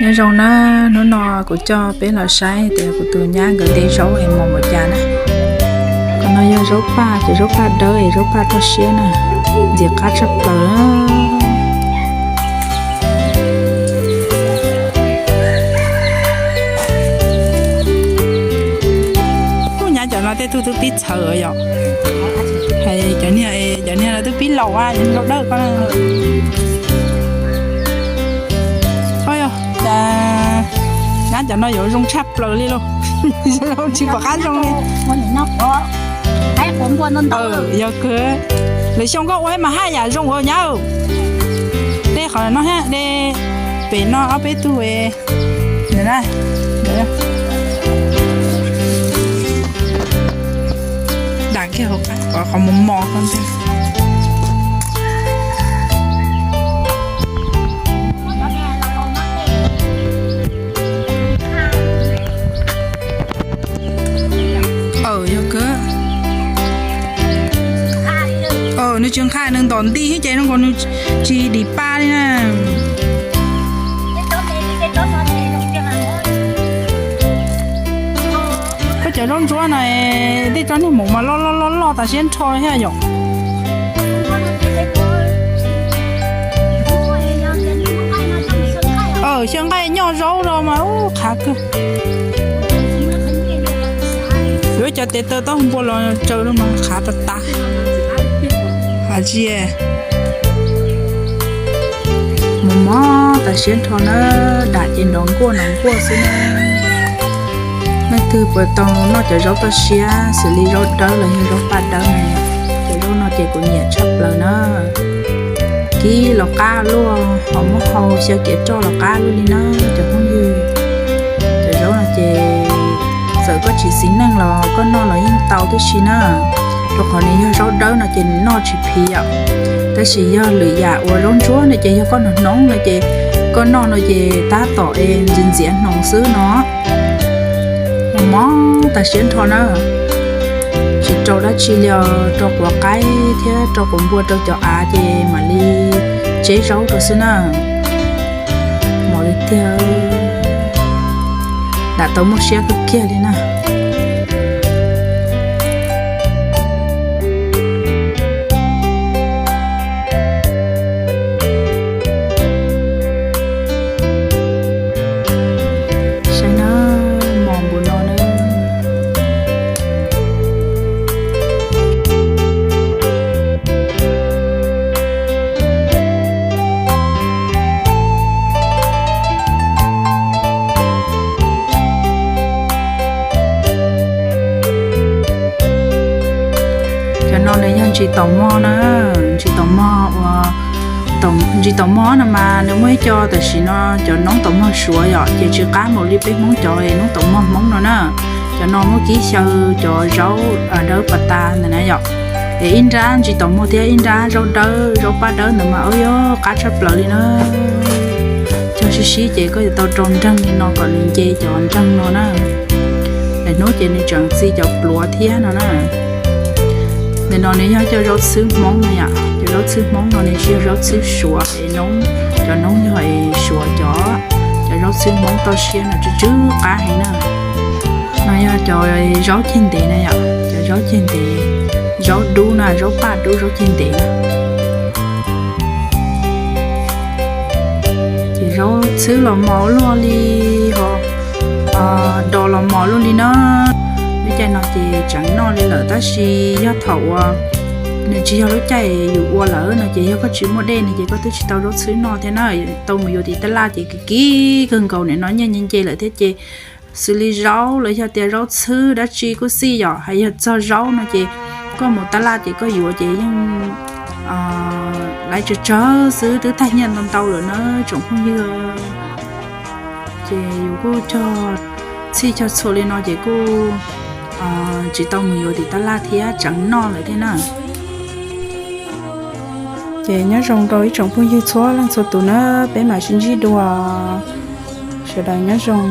Nyob zoo na, hnub no kuv coj peb los saib tias kuv tus nyab nkawd de zaub es mos npaum cas na. Qhov no yog zaub paj, cov zaub paj dawb es zaub paj toj siab na, ntxim qab tshaj plaws. Nyab cov no tej tug twb pib txhawv yom. Cov niag, cov niag no twb pib laus a, cov niag dawb ko. Nyab cov no yuav zoo tshaj plaws li lauj. Tsis pom qab zoo li. Yog kawg, lwm xyoo koj ua mas haj yam zoo ua nyab. Dej qhov no, dej pem no ob peb tug. Dam kiag hauv qab kom qhov mos mos ko ntag. Aw, yog kawg. Nws tsis nqhis, nws ntom nti thiab ces zoo nkaus nws tsis dim pa li na. Koj cov zaub ntsuab no, tej tsob niag maum mas loj loj loj loj tas siab nrho thiab yom. Xyaw nqaij nyoj zaub los mas ub qhav kawg. Yuav cov tes taw taub hau npua los tsaws los mas qhav tas tas. Has tsis, mus mob tas siab nrho na, dam ces nrov nkuaj nrov nkuaj xwb na. Leej twg puas tau noj cov zaub toj siab xws li zaub dawb los yog zaub paj dawb na, cov zaub no ces kuv nyiam tshaj plaws na. Kib los qab luaj, ho muab hau xyaw kiav roj los qab luaj li na cov phooj ywg. Cov zaub no ces txawm koj tsis xis neej los koj noj los yeej tau tib si na, rau qhov nws yog zaub dawb no ces nws noj tsis phiv yom. Tab sis yog lwm yam uas zaub ntsuab no ces yog koj hnoos hnoov no ces koj noj no ces tab tom es ntxias ntxias hnoos xwb no. Mob mob tas siab nrho na. Tsis rau dab tsi li os, rau quav qaib thiab rau quav npua rau cov av ces mam li tseb zaub rau xwb na. Mos li tiag, dam tau muaj siab kawg kiag li na. Saib na, mos npaum no na. Cov no nws yog ntsis taum mog na, ntsis taum mog uas, ntsis taum mog no mas nws muaj ib co tam sim no cov noob taum mog Suav yom, ces tsis qab npaum li peb Hmoob cov noob taum mog Hmoob no na. Cov no muab kib xyaw cov zaub dawb pas tas ntawd na yom. Es ib nrab ntsis taum mog thiab ib nrab zaub dawb zaub paj dawb ntawd mas ua yog qab tshaj plaws li na. Cog sib sib ces koj yuav tau rau nreeg li no kom nws nce cov nreeg no na. Lwm hnub ces nws tseem txi cov pluav thiab no na. Ntawm no nws yog cov zaub txhwb Hmoob no yom, cov zaub txhwb Hmoob no nws tsis yog zaub txhwb Suav es noob, cov noob yog es Suav cov. Cov zaub txhwb Hmoob toj siab no tsw tsw qab heev na. No yog cov zaub ceg ntev na yom, cov zaub ceg ntev, zaub dub na, zaub paj dub zaub ceg ntev na. Ces zaub txhwb los mos luaj li, ho dos los mos luaj li na. Lub caij no ces tseem noj li lawm tab sis yog thaum uas nws tsis yog lub caij yus ua lawm no ces yog koj tsis muaj dej no ces koj twb tsis tau zaub txhwb noj thiab na. Tau mus yuav tim tab laj ces kis kis kawg nkaus, nim no nyiaj nce nce lawm thiab ces xws li zaub los yog tias zaub txhwb dab tsi kuj xij yom, hais yog txog zaub no ces koj mus tab laj ces koj yuav ces yeej laiv tsawg tsawg xwb, twb tag nyiaj ntau ntau lawm na tsoom phooj ywg. Ces yus kuj cog txhij cog txhua li no ces kuj tsis tau mus yuav tim tab laj thiab tseem noj lawm thiab na. Ces nyob zoo rau ib tsoom phooj ywg txhua leej txhua tus na, peb mam sib ntsib dua. Sawv daws nyob zoo.